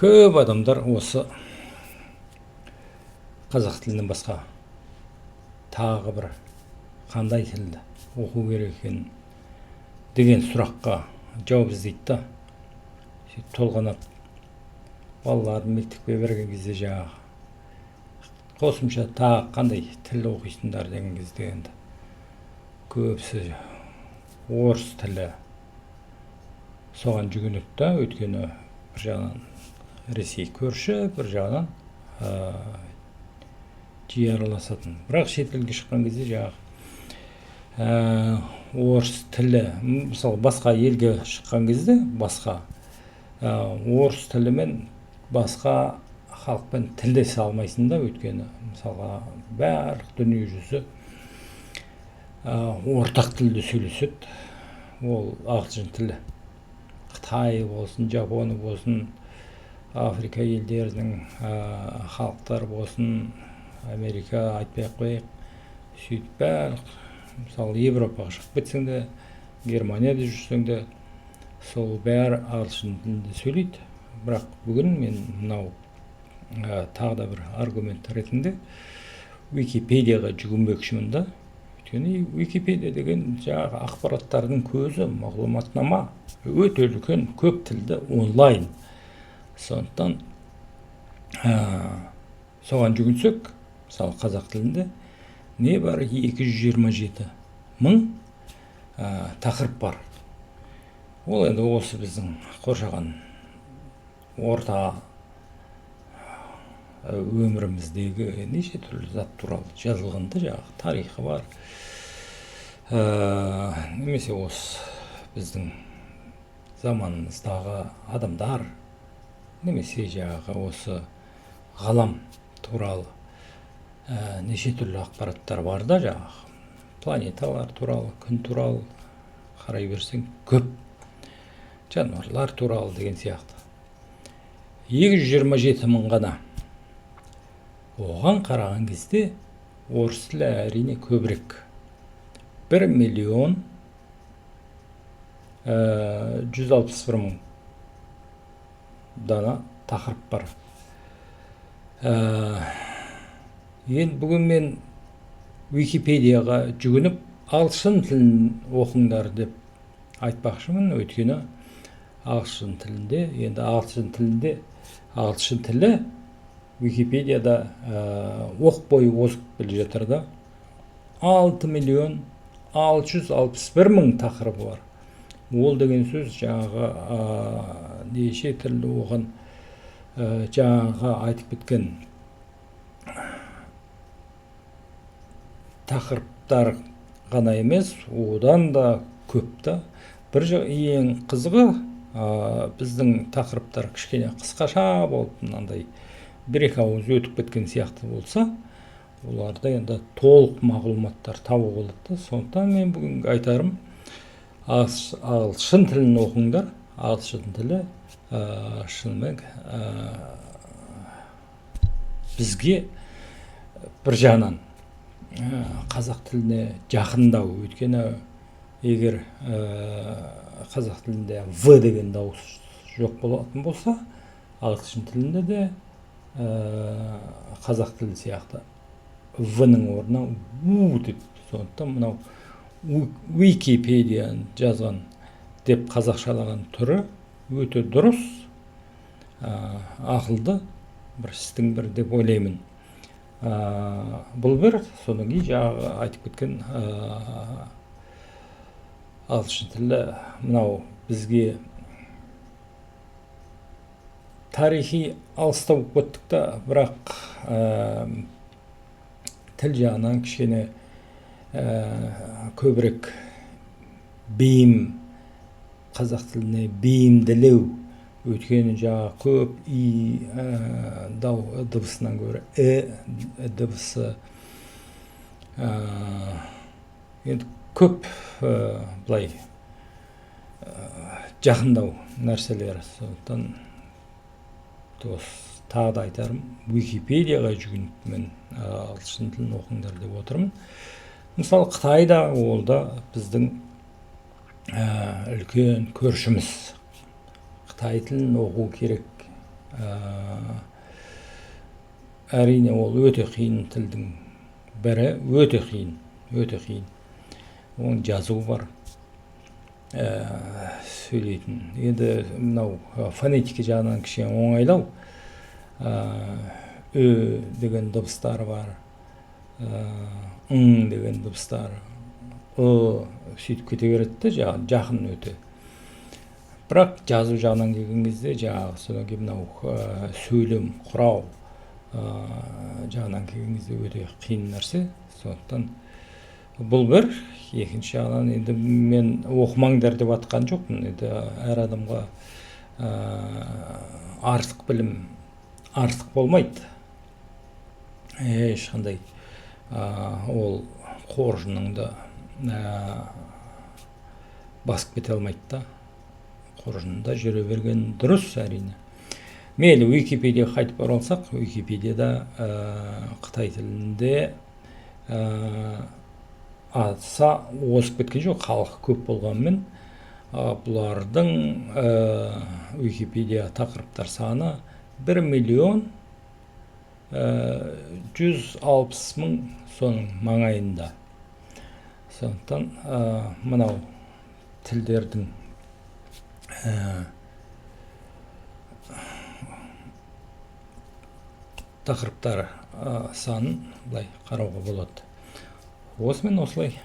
Көп адамдар осы қазақ тілінен басқа тағы бір қандай тілді оқу керек екен деген сұраққа жауап іздейді да, сөйтіп толғанады. Балаларын мектепке берген кезде жаңағы қосымша тағы қандай тіл оқисыңдар деген кезде, енді көбісі орыс тілі, соған жүгінеді да. Өйткені бір жағынан Ресей көрші, бір жағынан жиі араласатын. Бірақ шетелге шыққан кезде жаңағы орыс тілі, мысалы, басқа елге шыққан кезде басқа орыс тілімен басқа халықпен тілдесе алмайсың да. Өйткені, мысалға, барлық дүние жүзі ортақ тілде сөйлеседі, ол ағылшын тілі. Қытай болсын, Жапония болсын, Африка елдерінің халықтары болсын, Америка айтпай ақ қояйық. Сөйтіп барлық, мысалы, Европаға шығып кетсең де, Германияда жүрсең де, сол бәрі ағылшын тілінде сөйлейді. Бірақ бүгін мен мынау тағы да бір аргумент ретінде Википедияға жүгінбекшімін да. Өйткені Википедия деген жаңағы ақпараттардың көзі, мағлұматнама өте үлкен, көп тілді, онлайн. Сондықтан соған жүгінсек, мысалы, қазақ тілінде небәрі 227 мың тақырып бар. Ол енді осы біздің қоршаған орта, өміріміздегі неше түрлі зат туралы жазылған да, жаңағы тарихы бар, немесе осы біздің заманымыздағы адамдар, немесе жаңағы осы ғалам туралы неше түрлі ақпараттар бар да. Жаңағы планеталар туралы, күн туралы қарай берсең көп, жануарлар туралы деген сияқты. 227 мың ғана. Оған қараған кезде орыс тілі, әрине, көбірек: 1 миллион 161 мың дана тақырып бар. Енді бүгін мен Википедияға жүгініп, ағылшын тілін оқыңдар деп айтпақшымын. Өйткені ағылшын тілінде, енді ағылшын тілінде, ағылшын тілі Википедияда оқ бойы озып келе жатыр да. 6 миллион 661 мың тақырыбы бар. Ол деген сөз жаңағы неше түрлі, оған жаңағы айтып кеткен тақырыптар ғана емес, одан да көп та. Бір ең қызығы, біздің тақырыптар кішкене қысқаша болып, мынандай бір екі ауыз өтіп кеткен сияқты болса, оларда енді толық мағлұматтар табуға болады да. Сондықтан мен бүгінгі айтарым: ағылшын тілін оқыңдар. Ағылшын тілі шынымен бізге бір жағынан қазақ тіліне жақындау. Өйткені егер қазақ тілінде «в» деген дауыс жоқ болатын болса, ағылшын тілінде де қазақ тілі сияқты «в» ның орнына «у» деп. Сондықтан мынау Википедияны жазған деп қазақшалаған түрі өте дұрыс, ақылды бір істің бірі деп ойлаймын. Бұл бір. Содан кейін жаңағы айтып кеткен ағылшын тілі мынау бізге тарихи алыстау болып кеттік та, бірақ тіл жағынан кішкене көбірек бейім, қазақ тіліне бейімділеу. Өйткені жаңағы көп «и» дау дыбысынан гөрі «і» дыбысы енді көп, былай жақындау нәрселер. Сондықтан осы тағы да айтарым: Википедияға жүгініп, мен ағылшын тілін оқыңдар деп отырмын. Мысалы, Қытайда, ол да біздің үлкен көршіміз, қытай тілін оқу керек. Әрине, ол өте қиын тілдің бірі, өте қиын, өте қиын. Оның жазуы бар, сөйлейтін. Енді мынау фонетика жағынан кішкене оңайлау. Ү деген дыбыстары бар, ң деген дыбыстар, ы, сөйтіп кете береді де, жақын өте. Бірақ жазу жағынан келген кезде жаңағы, содан кейін мынау сөйлем құрау жағынан келген кезде өте қиын нәрсе. Сондықтан бұл бір. Екінші жағынан, енді мен оқымаңдар деп жатқан жоқпын. Енді әр адамға артық білім артық болмайды ешқандай. Ол қоржыныңды басып кете алмайды да, қоржынында жүре берген дұрыс, әрине. Мейлі, Википедияға қайтып оралсақ, Википедияда қытай тілінде аса озып кеткен жоқ, халық көп болғанымен. Бұлардың Википедия тақырыптар саны 1 160 000, соның маңайында. Сондықтан мынау тілдердің тақырыптар санын былай қарауға болады. Осымен осылай.